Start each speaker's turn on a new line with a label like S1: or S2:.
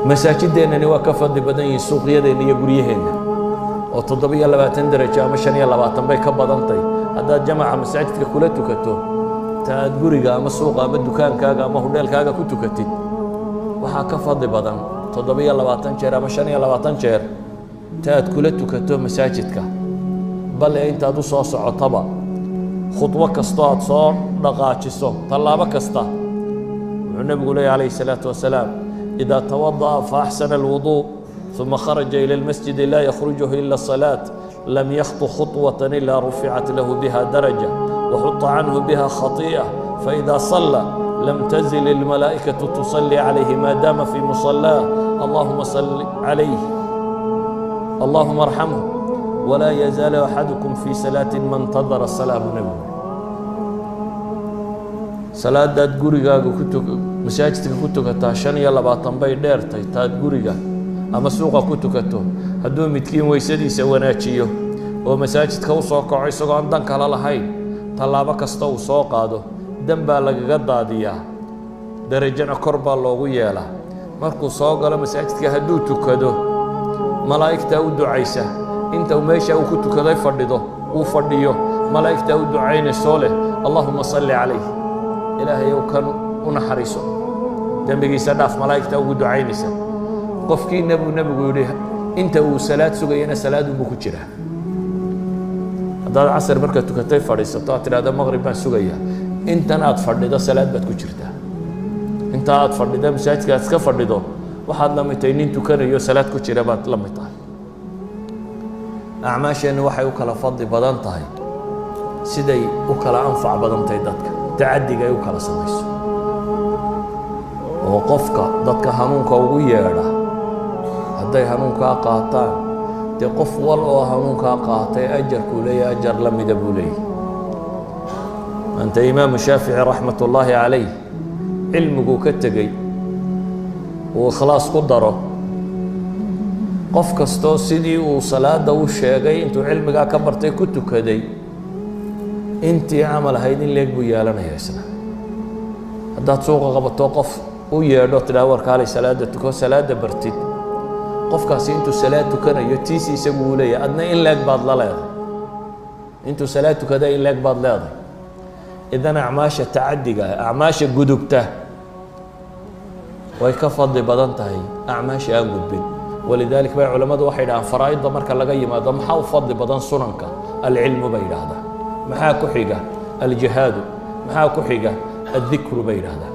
S1: Masaajideennani waa ka fadli badan yihiin suuqyadeenna iyo guryaheenna, oo 27 darajo ama 25 bay ka badantay haddaad jamaca masaajidka kula tukato ta aad guriga ama suuqa ama dukaankaaga ama hudheelkaaga ku tukatid. Waxaa ka fadli badan 27 jeer ama 25 jeer ta aad kula tukato masaajidka. Bale intaad u soo socotaba, khudwo kastoo aad soo dhaqaajiso, tallaabo kasta, wuxuu nebigu leeyahy calayhi salaatu wasalaam: إذا توضأ فأحسن الوضوء ثم خرج إلى المسجد لا يخرجه إلا الصلاة، لم يخط خطوة إلا رفعت له بها درجة وحط عنه بها خطيئة، فإذا صلى لم تزل الملائكة تصلي عليه ما دام في مصلاه: اللهم صل عليه، اللهم ارحمه، ولا يزال أحدكم في صلاة ما انتظر الصلاة. النبي salaadaad gurigaaga ku tuk masaajidka ku tukataa 25 bay dheertay taad guriga ama suuqa ku tukato. Hadduu midkiin weysadiisa wanaajiyo oo masaajidka u soo kaco isagoo aan dan kala lahayn, tallaabo kasta uu soo qaado dan baa lagaga daadiyaa, darajana kor baa loogu yeelaa. Markuu soo galo masaajidka hadduu tukado, malaa'igtaa u ducaysa inta meesha uu ku tukaday fadhido uu fadhiyo. Malaa'igtaa u ducaynaysoo leh: "Allahuma salli calayh, Ilaahayow kan u naxariiso, dembigiisa dhaaf." Malaa'igtaa ugu ducaynaysa. Qofkiina, buu nebigu yidhi, inta uu salaad sugayana salaadunbuu ku jiraa. Haddaad casar markaad tukatay fadhiisato, aad tidhahdo maqrib baan sugayaa, intan aad fadhido salaad baad ku jirtaa. Inta aad fadhido masaajidka aad iska fadhido, waxaad la mid tahay nin tukanayo salaad ku jira baad la mid tahay. Acmaasheennu waxay u kala fadli badan tahay siday u kala anfac badan tahay dadka, tacaddiga ay u kala samayso. Oo qofka dadka hanuunka ugu yeedha, hadday hanuunkaa qaataan, dee qof wal oo hanuunkaa qaatay ajarkuu leeyahay ajar la mida buu leeyahy. Maanta Imaamu Shaafici raxmat ullaahi calayh cilmiguu ka tegey uu ikhlaas ku daro, qof kastoo sidii uu salaada u sheegay intuu cilmigaa ka bartay ku tukaday, intii camal ahayd in leeg buu yeelanaya isna. Haddaad suuqa qabato, qof u yeedho, tidhaha war kaalay salaada tuko, salaada bartid, qofkaasi intuu salaad tukanayo tiisi isagu uu leeyahay, adna in leeg baad la leedahay. Intuu salaad tukada in leeg baad leedahay. Idan acmaasha tacaddiga, acmaasha gudubta, way ka fadli badan tahay acmaasha aan gudbin. Walidalik bay culammadu waxay dhahaan, faraa'idda marka laga yimaado maxaa u fadli badan sunanka? Alcilmu bay yidhaahdaan. Maxaa ku xiga? Aljihaadu. Maxaa ku xiga? Addikru bay yidhahdaan.